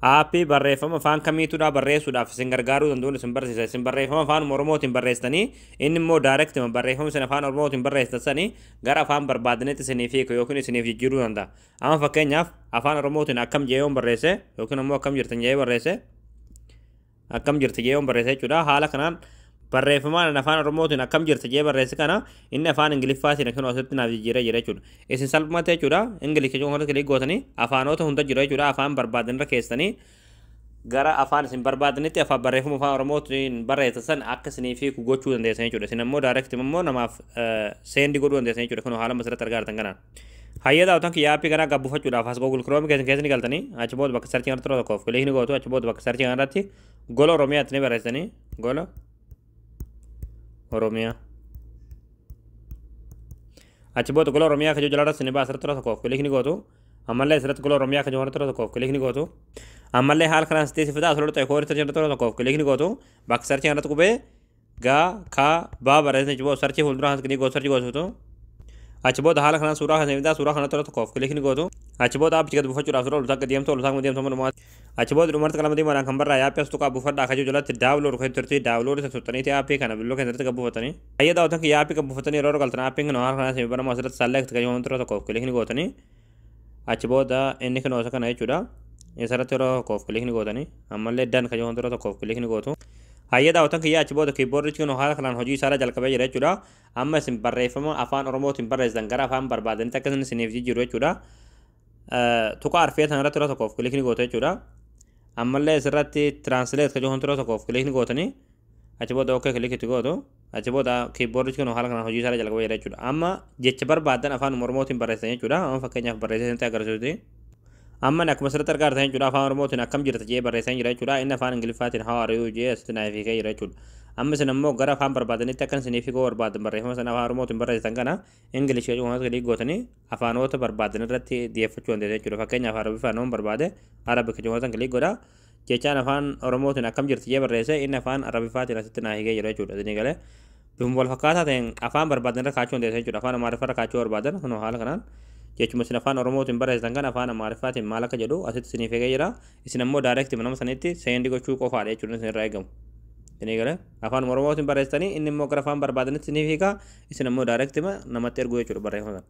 Aappii barreeffama afaan kamiitudha barreessuudhaaf isin gargaaruu danda'uun isin barsiisa. Isin barreeffama afaan Oromootiin barreessitanii, inni immoo direct barreeffama isin afaan Oromootiin barreessitan sanii gara afaan barbaadanitti isiniif hiiku yookiin isiniif jijjiiruu danda'a. Amma fakkeenyaaf afaan Oromootiin "akkam" jee yoon barreesse, yookiin immoo "akkam jirtan" jee barreesse, "akkam jirti" jee yoon barreesse jechuudha. Haala kanaan barreeffamaan afaan Oromootiin "akkam jirti" jee barreesse kana inni afaan Ingiliffaatiin kan asitti naaf jijjiiree jira jechuudha. Isin salphumatti jechuudha, English jechuun kanatti click gootanii afaanota hunda jira jechuudha. Afaan barbaadan irra keessanii gara afaan isin barbaadanitti afaan barreeffama afaan Oromootiin barreessan san akka isiniif hiiku gochuu dandeessan jechuudha. Isin immoo direct immoo namaaf send godhuu dandeessan jechuudha. Kun haala asirratti argaa jirtan kanaan. Hayyee daawwatan kiyya, aappii kana gabbuufachuudhaaf as Google Chrome keessan keessa ni galtanii, achi booda bakka search kanatti tokkoof click ni gootu. Achi booda bakka search kanarratti Gola Oromiyaatti ni barreessanii, Gola Oromiyaa. Achi booda Gola Oromiyaa kajoo jalarratti ni baasa, asirratti tokkoof click ni gootu. Ammallee asirratti Gola Oromiyaa kajoo kanatti tokkoof click ni gootu. Ammallee haala kanaan sitti fidaa, asirratti ta'e koodii irratti tokkoof click ni gootu. Bakka search kanarratti qubee gaa kaa baa barreessanii, achi booda search fuuldura kan click gootu, search gootu. Achi booda haala kanaan suuraa kana fidaa, suuraa kanatti tokkoof click ni gootu. Achi booda aappichi gad buufachuudhaaf suuraa ol akka deemtu ol isaa deemtu dhumaa. Achi booda dhumarratti qalama diimaadhaan kan barraa'e aappii as tuqaa buufadhaa kajoo jalatti download kan turte, download isa tuttaniiti aappii kana bilbiloo keessatti gad buufatanii. Hayyee daawwatan kiyya, aappii gad buufatanii yeroo galtan, aappiin kun haala kanaan banamu, asirratti select kajoo tokkoof click ni gootanii. Achi booda inni kun isa kana jechuudha. Isarratti yeroo tokkoof click ni gootanii, ammallee done kajoo tokkoof click ni gootu. Hayyee daawwatan kiyya, achi booda keyboardichi kun haala kanaan hojii isaarra jalqabee jira jechuudha. Amma isin barreeffama afaan Oromootiin barreessitan gara afaan barbaadanitti akka isin isiniif jijjiiru jechuudha. Tuqa arfee sanarratti yeroo tokkoof click ni gootu jechuudha. Ammallee asirratti translate kajoo yeroo tokkoof click ni gootanii, achi booda okay click itti gootu. Achi booda keyboardichi kun haala kanaan hojii isaarra jalqabee jira jechuudha. Amma jecha barbaadan afaan Oromootiin barreessan jechuudha. Amma fakkeenyaaf barreessee isinitti agarsiisuti. Amma akkuma asirratti argaa jirtan jechuudha, afaan Oromootiin "akkam jirta" jee barreessan jira jechuudha. Inni afaan Ingiliffaatiin "how are you" jee asitti naaf hiikee jira jechuudha. Amma isin ammoo gara afaan barbaadanitti akka isiniif hiikuu barbaadan, barreeffama sana afaan Oromootiin barreessitan kana English jedhu kanatti click gootanii afaanota barbaadan irratti dhiyeeffachuu dandeessu jechuudha. Fakkeenyaaf Arabiffaan yoon barbaade, Arabic jedhu kanatti click godha. Jechaan afaan Oromootiin "akkam jirti" jee barreesse, inni afaan Arabiffaatiin asitti naa hiikee jira jechuudha. Isinii galee bifuma wal fakkaataa ta'een afaan barbaadan irra kaachuu dandeessu jechuudha. Afaan Amaariffaa irra kaachuu barbaadan, kunoo haala kanaan jechuma isin afaan Oromootiin barreessitan kan afaan Amaariffaatiin maal akka jedhu asitti isiniif eegee jira. Isin ammoo direct nama sanitti send gochuu qofaadha jechuudha isin irraa eegamu. Isinii galee, afaan Oromootiin barreessitanii, inni immoo gara afaan barbaadanitti isiniif hiika, isin ammoo direct namatti erguu jechuudha barreeffama sana.